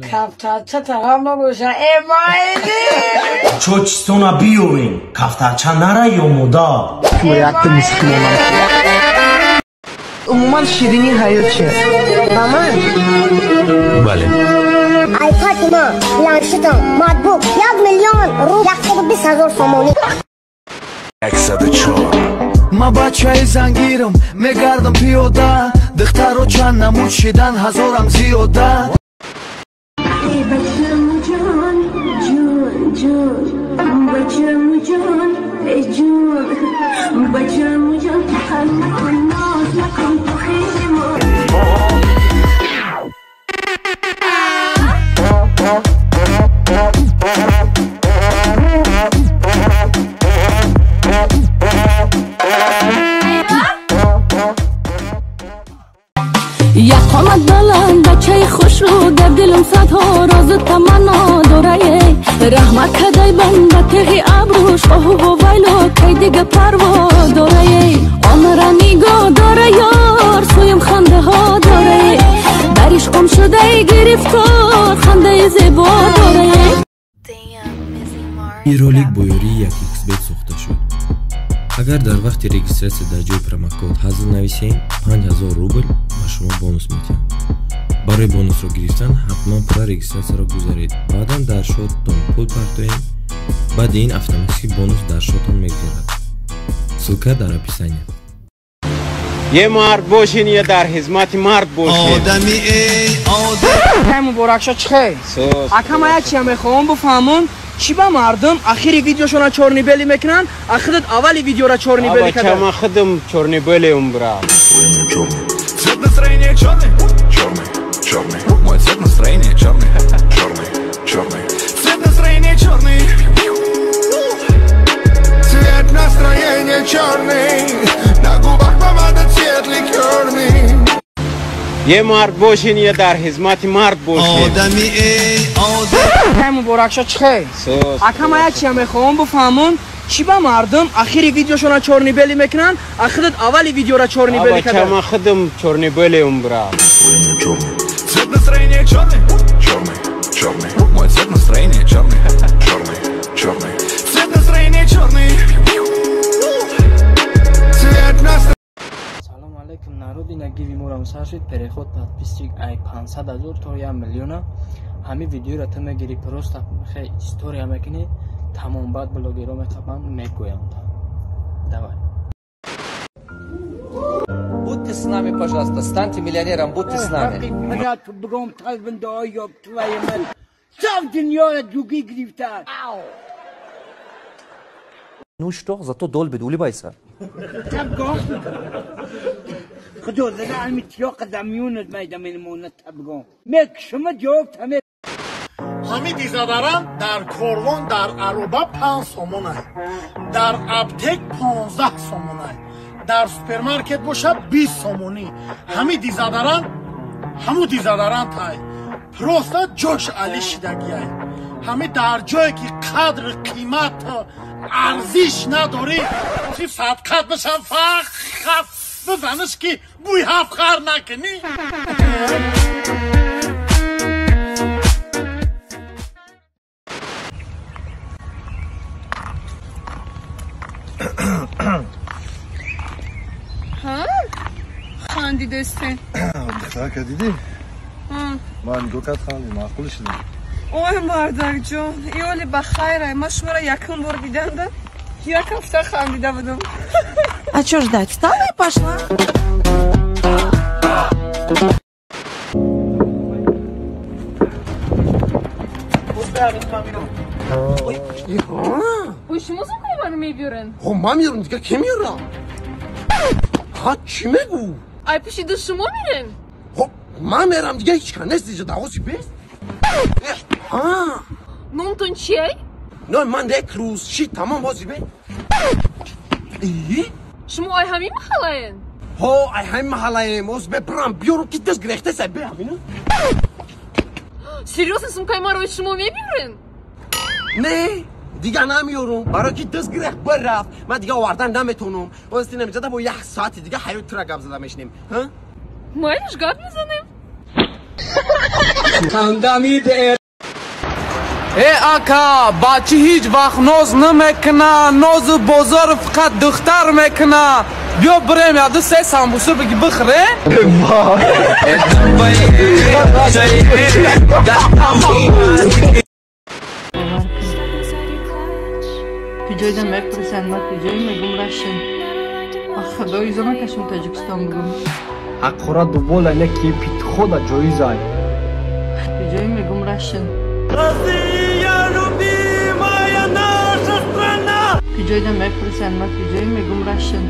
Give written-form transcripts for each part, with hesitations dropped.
Кафтарча тағам набоша, э майли. Чочистона биёрем, кафтарча нара ё модар. Умуман ширинии ҳаёт чи? Ба ман? Бале. Айпади ма, планшетам, ноутбук 1 миллион рубл 120 000 сомонӣ. 104. Ма бачаи зангирам, мегардам пиёда, духтаро чанд намуд шидан ҳазорам зиёда. Як қомат баланд, бачаи хушрӯ, дар дилам садҳо розу таманно дорае. Раҳмат кадай бан ба теғи абрӯш, оҳу вовайло кай дига парво дорае. Онра нигоҳ дора ёр, сӯям хандаҳо дорае. Дар ишқом шудаи гирифтор, хандаи зебо дорае. Ин ролик бо ёрии 1xBet сохта шуд. Агар дар вақти регистрация дар ҷои промокод ҳазл нависем, 5000 рубл ба шумо бонус медиҳам. Барои бонусро гирифтан ҳатман пурра регистрацияро гузаред. Баъдан дар шоттон пул партоем. Баъди ин автоматически бонус дар шоттон мегузарад. Ссылка дар описания. Е мард бошин, е дар хизмати мард бошин. Одами эй одам. Ай муборакшо чихе? Ака ма як чия мехоҳам бифаҳмам, чӣ ба мардум ахири видеошона чёрный-белый мекунанд, а худат аввали видеора чёрный-белый карда? Бача, ман худам чёрный-белыйм, брат. Цвет настроения черный, черный, черный. Мой цвет настроения черный, черный, черный. Цвет настроения черный. Цвет настроения черный. На губах помада цвет ликерный. Е мард бошин, е дар хизмати мард бошин. Одами эй одам. Ай муборакшо чихе? Ака ма як чия мехоҳам бифаҳмам, чӣ ба мардум ахири видеошона чёрный-белый мекунанд, а худат аввали видеора чёрный-белый карда? Бача, ман худам чёрный-белыйм, брат. Цвет настроения черный, черный, черный. Мой цвет настроения черный, черный, черный. Цвет настроения черный. Цвет настроения. Салом алейкум, народ, ина гиви морам сар шуд, переход подписчик ай 500 000 то 1 миллиона. Ҳамин видеоро ту мегирӣ, просто хе история мекунӣ, тамом, баъд блогерро мехапанд, мегӯянд. Давай. Будьте с нами, пожалуйста, станьте миллионером, будьте с нами. Ну что, зато долбит, улыбайся. Ҳамин дизадаран дар корвон дар ароба 5 сомонай, дар аптек 15 сомонай, дар супермаркет боша 20 сомонӣ. Ҳамин дизадаран ҳаму дизадаран тай просто ҷош али шидагиай. Ҳамин дар ҷое ки қадр қимат арзиш надорӣ, охи садқат бишам фақат бизаниш ки бӯи ҳафт хар накунӣ. Хандидесте. Духтарка дидӣ? Ман нигоҳ кард, хандид, маъқул шудам. Ой, мардакҷон, иоли ба хайрай, ман шуморо якум бор диданда як ҳафта хандида будам. А чё ждать? Встала и пошла. Ой, шумо сумкаи маро мебиёрен? Хо, ман меёрам, дигар ке меёрам? Ҳа, чӣ мегӯ? Ай пишиду шумо мерен? Хо, ман мерам, дигар ҳеч кас нест иҷо, давоси бест. Ҳа. Номтон чиай? Ном ман Рекрус, ши тамом бози бе. Шумо ай ҳамин маҳаллаен? Ҳо, ай ҳамин маҳаллаем. Оз бе бирам биёрам ки даст гирехтеса бе ҳамина. Серьёзно, сумкаи маро шумо мебиёрен? Не, дигар намеёрам. Барои ки даст гирехт бирафт. Ман дигар овардан наметавонам. Оз тинам иҷода бо як соати дигар ҳаёт тура гап зада мешинем. Ҳа? Майлиш, гап мезанем. Э ака, бачи ҳеҷ вақт ноз намекуна, нозу бозор фақат духтар мекуна. Биё бирем яду се самбуса биги бихӯре. Куҷоида мепурсанд, ма куҷои мегум рашен. Худо изо накашм Тоҷикистон бугум. Ҳаққора дубола не ки питхода ҷоизай. Куҷои мегум рашен. Россия, любимая наша страна! Куҷоида мепурсанд, ма куҷои мегум рашен.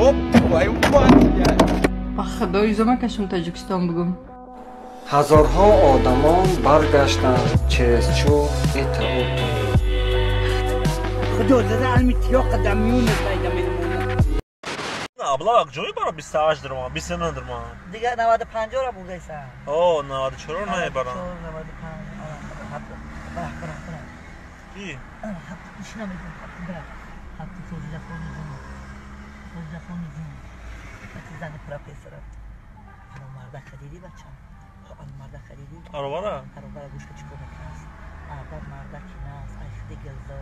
Ёб твою мать! Худо изо накашм Тоҷикистон бугум. Ҳазорҳо одамон баргаштанд чересчур это утро. Худо зада алми тиёқа да миёна пайда мемонад. Аблавак ҷои бара 28 дирма, 29 дирма. Дига 95-ро бурдайсан. О, 94-ро намебарам. 95. Бара, бара, бара. Ки? Ишина мегум, бара. Ҳатто Фозилахони ҷун. Фозилахони ҷун. Бача зани профессора. Ано мардака диди бача? Ано мардака диди? Аробара? Аробара гӯшка чӣ кор мекунад? Аба мардаки нас, ай худи гилзо.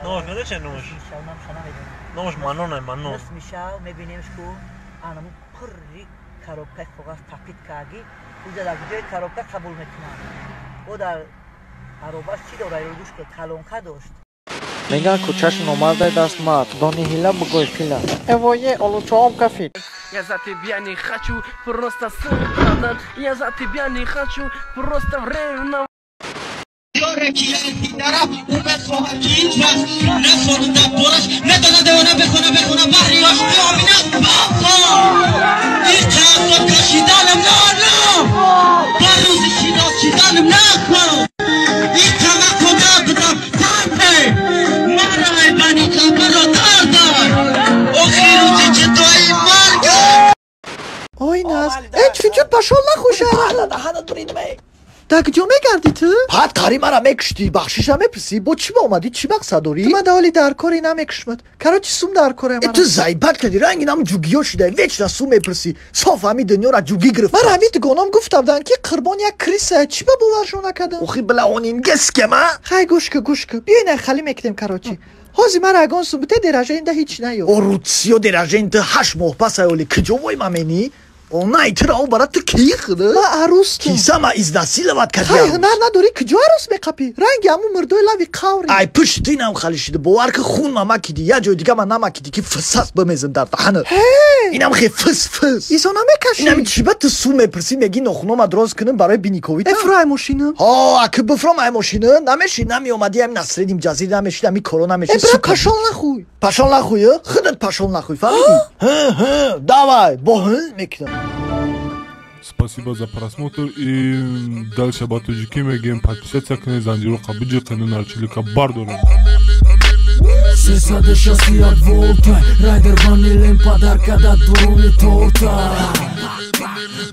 Номаш медонӣ номаш? Номаш Манон ай, Манон. Нус мишав, мебинемш ку анаму пурри коробкаи коғаз тапит карди, уҷа дар ҷои коробка қабул мекунад. О дар аробаш чӣ дора? Гӯш ку, калонка дошт. Меган кӯчаш номардай дастмард, дони ҳила бугӯй фила. Эвое олучоом кафид. Я за тебя не хочу, просто султан. Я за тебя не хочу, просто ревновать. Ой, Наз, э, чуть-чуть пошел нахуй, шара. Да куҷо мегардӣ ту? Пад қари мара мекуштӣ, бахшиша мепурсӣ, бо чӣ омадӣ, чӣ мақсад дорӣ? Ту ма даволи дар коре намекушмад. Короче, сум дар коре мара. Ту заибат кардӣ, ранги нам ҷугиё шудай, вечно сум мепурсӣ. Соф ҳами дунёра ҷугӣ гирифт. Мара ҳами дугоном гуфта буданд, ки Қурбон як криса, чӣ ба боваршон накардам? Охи била он ингескема? Хай гӯш ку, гӯш ку. Биёй на хали мекунем, короче. Ҳозир мара ягон сум бите, деражаинда ҳеҷ наё. О рутсиё деражаинда 8 моҳ пас аёли куҷо вой маменӣ? Онай тира о бара ту ки худа? Ма арӯстум. Киса ма изнасиловать кардиам. Хай ҳунар надорӣ, куҷо арӯс меқапӣ? Ранги ҳамун мурдои лави қаври. Ай пушти ту инам хали шида. Бовар ки хун ма макиди, як ҷои дига ма намакиди ки фисас бимезим дар даҳанат. Инам хе фис фис. Изо намекашӣ? Инами чӣ ба ту сум мепурсӣ, мегӣ нохунома дроз кунам барои биниковита? Эфро ай мошина. Ҳо, аки бифром ай мошина, намеши, намеомадӣ ами Насреддин Ҷазир намешид, ами коро намешид. Э, бра, пашол нахӯй. Пашол нахӯй, худат пашол нахӯй, фаҳмидӣ? Ҳы, ҳы, давай, бо ҳы мекунам. Спасибо за просмотр и дальше ба тоҷикӣ мегӯем подписаться кунед, занҷиро қабуҷи кунед, нарчилика бардорем. 361 волта, райдер ванилем подарка да дуруни торта.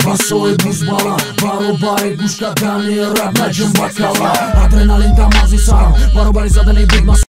Басои бузбала, баробари гӯш кардани раб наҷум ба кала. Адреналин дар мағзи сарам, баробари задани бигма.